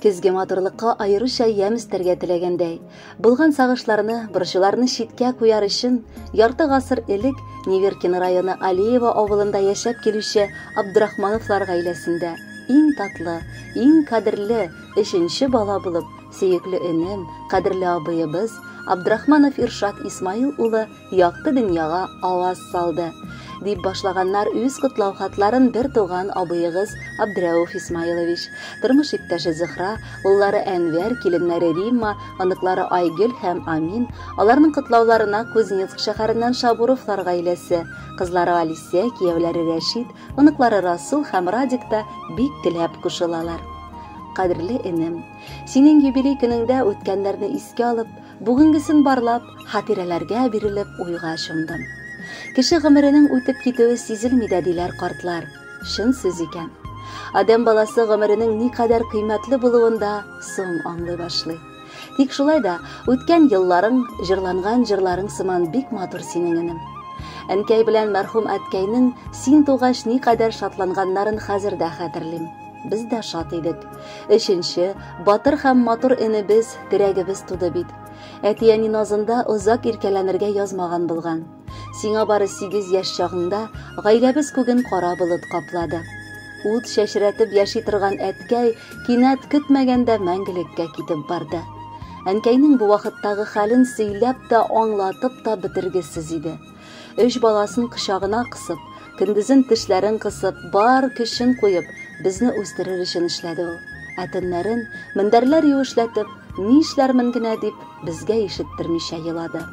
Көзге матурлыкка аеруча ямь өстәргә теләгәндәй, булган сагышларны, борчуларны читкә куяр өчен, ярты гасыр элек Неверкин районы Алиево авылында яшәп килүче Абдрахмановлар гаиләсендә иң татлы, иң кадерле өченче бала булып, сөекле энем, кадерле абыебыз Абдрахманов Иршат Исмаил улы якты дөньяга аваз салды, дип башлаганнар үз котлау хатларын бер туган абыегыз Абдрәүф Исмаилович, тормыш иптәше Зөхра, уллары Әнвәр, киленнәре Римма, оныклары Айгөл һәм Амин, аларның котлауларына Кузнецк шәһәреннән Шабуровлар гаиләсе, кызлары Алисә, кияүләре Рәшит, оныклары Расул һәм Радик та бик теләп кушылалар. Кадерле энем, синең юбилей көнеңдә үткәннәрне искә алып, Бүгенгесен барлап, хатирәләргә бирелеп уйга чумдым. Кеше гомеренең үтеп китүе сизелми дә диләр картлар. Чын сүз икән. Адәм баласы гомеренең никадәр кыйммәтле булуын да соң аңлый башлый. Тик шулай да үткән елларың, җырланган җырларың сыман бик матур синең энем. Әнкәй белән мәрхүм әткәйнең син тугач никадәр шатланганнарын хәзер дә хәтерлим. Без дә шат идек. Өченче, батыр һәм матур энебез, терәгебез туды бит. Әти-әни назында озак иркәләнергә язмаган булган. Сиңа бары 8 яшь чагыңда гаиләбез күген кара болыт каплады. Ут чәчрәтеп яши торган әткәй кинәт көтмәгәндә мәңгелеккә китеп барды. Әнкәйнең бу вакыттагы хәлен сөйләп тә, аңлатып та бетергесез иде. Өч баласын кочагына кысып, көндезен тешләрен кысып, бар көчен куеп, безне үстерер өчен эшләде ул. Ә төннәрен, мендәрләр юешләтеп, ни эшләрмен генә дип, безгә ишеттермичә елады.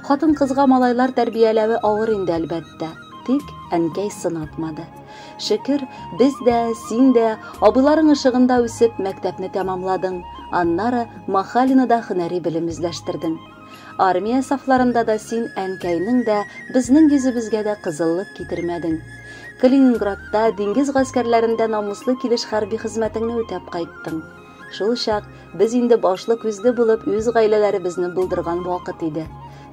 Хатын-кызга малайлар тәрбияләве авыр инде, әлбәттә. Тик әнкәй сынатмады. Шөкер, без дә, син дә, абыйларың ышыгында үсеп, мәктәпне тәмамладың, аннары Махалинода һөнәри белем үзләштердең. Армия сафларында да син әнкәйнең дә, безнең йөзебезгә дә кызыллык китермәдең. Калининградта диңгез гаскәрләрендә намуслы килеш хәрби хезмәтеңне үтәп кайттың. Шул чак без инде башлы-күзле булып үз гаиләләребезне булдырган вакыт иде.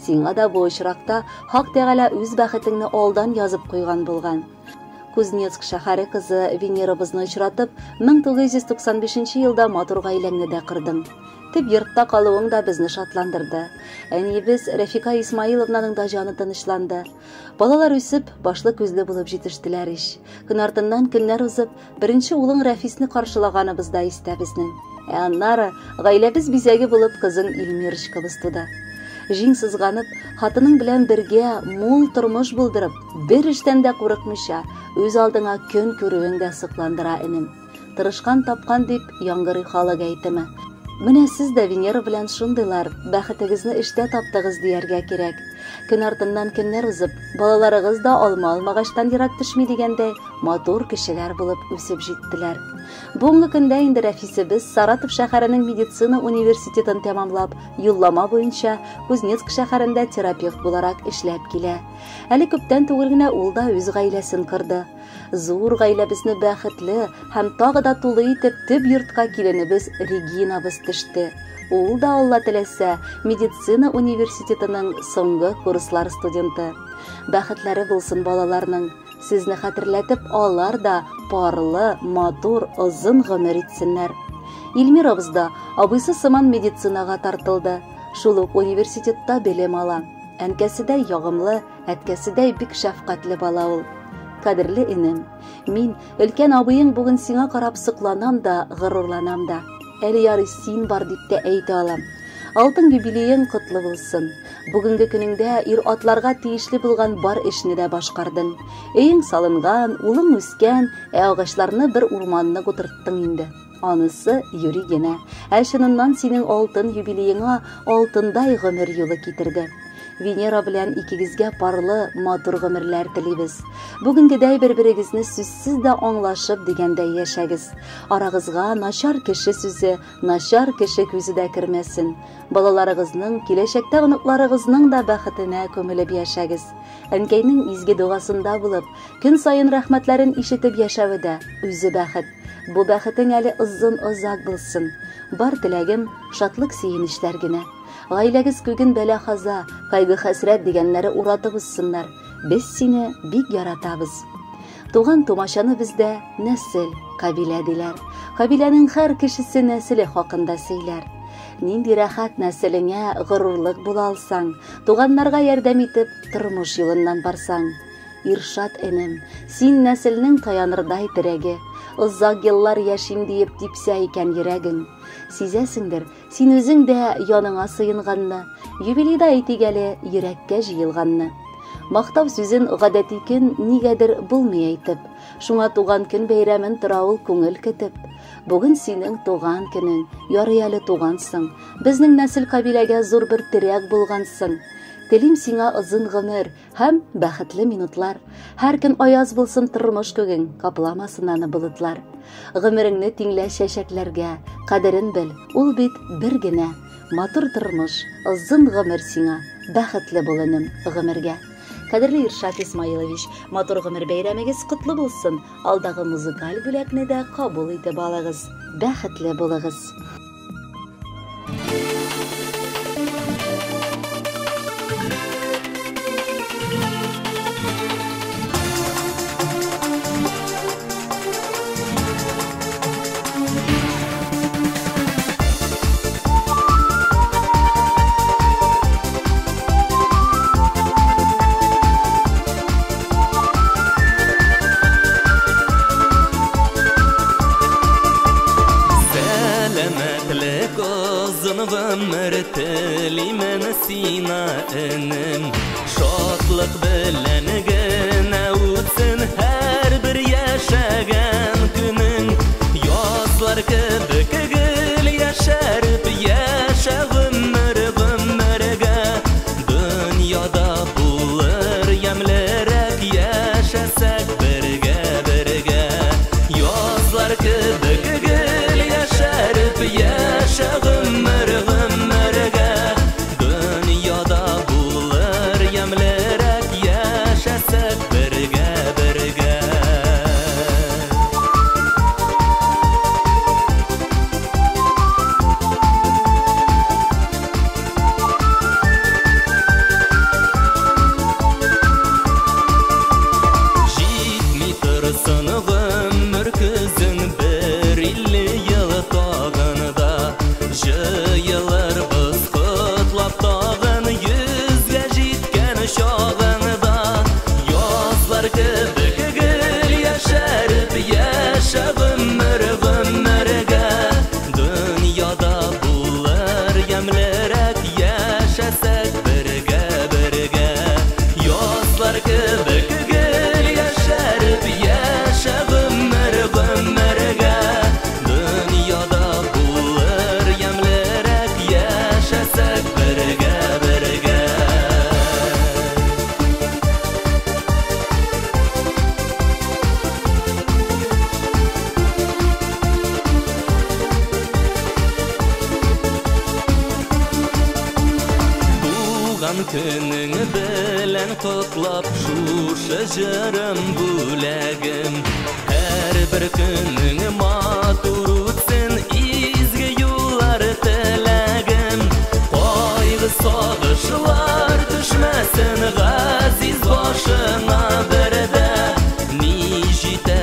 Сиңа да бу очракта Хак Тәгалә үз бәхетеңне алдан язып куйган булган. Кузнецк шәһәре кызы Венерабызны очратып, 1995 елда матур гаиләңне дә кордың. Төп йортта калуың да безне шатландырды. Әниебез Рәфика Исмаиловнаның да җаны тынычланды. Балалар үсеп, башлы-күзле булып җитештеләр ич. Көн артыннан көннәр узып, беренче улың Рәфисне каршылаганыбыз да истә безнең. Ә аннары гаиләбез бизәге булып кызың Эльмирочкабыз туды. Җиң сызганып, хатының белән бергә мул тормыш булдырып, бер эштән дә курыкмыйча, үз алдыңа көн күрүең дә сокландыра, энем. Тырышкан тапкан дип яңгырый халык әйтеме. Менә сез дә Венера белән шундыйлар, бәхетегезне эштә таптыгыз дияргә кирәк. Көн артыннан көннәр узып, балаларыгыз да алма алмагачтан ерак төшми дигәндәй, матур кешеләр булып үсеп җиттеләр. Бүгенге көндә инде Рәфисебез Саратов шәһәренең медицина университетын тәмамлап, юллама буенча Кузнецк шәһәрендә терапевт буларак эшләп килә. Әле күптән түгел генә ул да үз гаиләсен корды. Зур гаиләбезне бәхетле һәм тагы да тулы итеп төп йортка киленебез Регинабыз төште. Ул да, Алла теләсә, медицина университетының соңгы курслар студенты. Бәхетләре булсын балаларның. Сезне хәтерләтеп, алар да парлы, матур, озын гомер итсеннәр. Илмирабыз да абыйсы сыман медицинага тартылды. Шул ук университетта белем ала. Әнкәседәй ягымлы, Әткәседәй бик шәфкатьле бала ул. Кадерле энем, мин, өлкән абыең бүген сиңа карап сокланам да, горурланам да. Әле ярый син бар дип тә әйтә алам. Алтын юбилеең котлы булсын. Бүгенге көнеңдә ир-атларга тиешле булган бар эшне дә башкардың. Өең салынган, улың үскән, ә агачларны бер урманны утырттың инде. Анысы юри генә. Ә чыныннан синең алтын юбилееңа алтындай гомер юлы китерде. Венера белән икегезгә парлы, матур гомерләр телибез. Бүгенгедәй бер-берегезне сүзсез дә аңлашып дигәндәй яшәгез. Арагызга начар кеше сүзе, начар кеше күзе дә кермәсен. Балаларыгызның, киләчәктә оныкларыгызның да бәхетенә күмелеп яшәгез. Әнкәйнең изге догасында булып, көн саен рәхмәтләрен ишетеп яшәве дә үзе бәхет. Бу бәхетең әле озын-озак булсын. Бар теләгем, шатлык-сөенечләр генә. Гаиләгез күген бәла-каза, кайгы-хәсрәт дигәннәре уратып узсыннар. Без сине бик яратабыз. Туган-тумачаны бездә нәсел, Кабилә диләр. Кабиләнең һәр кешесе нәселе хакында сөйләр. Нинди рәхәт нәселеңә горурлык була алсаң, туганнарга ярдәм итеп, тормыш юлыннан барсаң. Иршат энем, син нәселнең таянырдай терәге. Озак еллар яшим диеп типсә икән йөрәгең. Сизәсеңдер, син үзең дә яныңа сыенганны, юбилейда әйтик әле, йөрәккә җыелганны. Мактау сүзен гадәти көн нигәдер булмый әйтеп. Шуңа туган көн бәйрәмен тора ул күңел көтеп. Бүген синең туган көнең, ярый әле тугансың. Безнең нәсел кабиләгә зур бер терәк булгансың. Телим сиңа озын гомер һәм бәхетле минутлар. Һәр көн аяз булсын тормыш күгең, капламасын аны болытлар. Гомереңне тиңлә чәчәкләргә, кадерен бел, ул бит бер генә. Матур тормыш, озын гомер сиңа, бәхетле бул, энем, гомергә. Кадерле Иршат Исмаилович, матур гомер бәйрәмегез котлы булсын. Алдагы музыкаль бүләкне дә кабул итеп алыгыз. Бәхетле булыгыз. Сәламәтлек, озын гомер телимен сиңа, энем. Шатлык белән генә үтсен һәрбер яшәгән көнең. Язлар кебек гел яшәреп яшә гомер гомергә. Дөньяда булыр ямьлерәк яшәсәк бергә бергә. Язлар кебек гел яшәреп яшә гомер гомергә. Дөньяда булыр ямьлерәк яшәсәк бергә бергә. Җитми торсын гомер көзең бер илле ел тагын да. Җыелырбыз котлап тагын йөзгә җиткән чагында. Язлар кебек гел яшәреп яшә гомер гомергә. Дөньяда булыр ямьлерәк яшәсәк бергә бергә. Язлар кебек гел яшәреп яшә гомер гомергә. Дөньяда булыр ямьлерәк яшәсәк бергә бергә. Туган көнең белән котлап шушы җырым бүләгем. Һәрбер көнең матур үтсен, изге юллар теләгем. Кайгы сагышлар төшмәсен газиз башыңа бердә. Ни җитә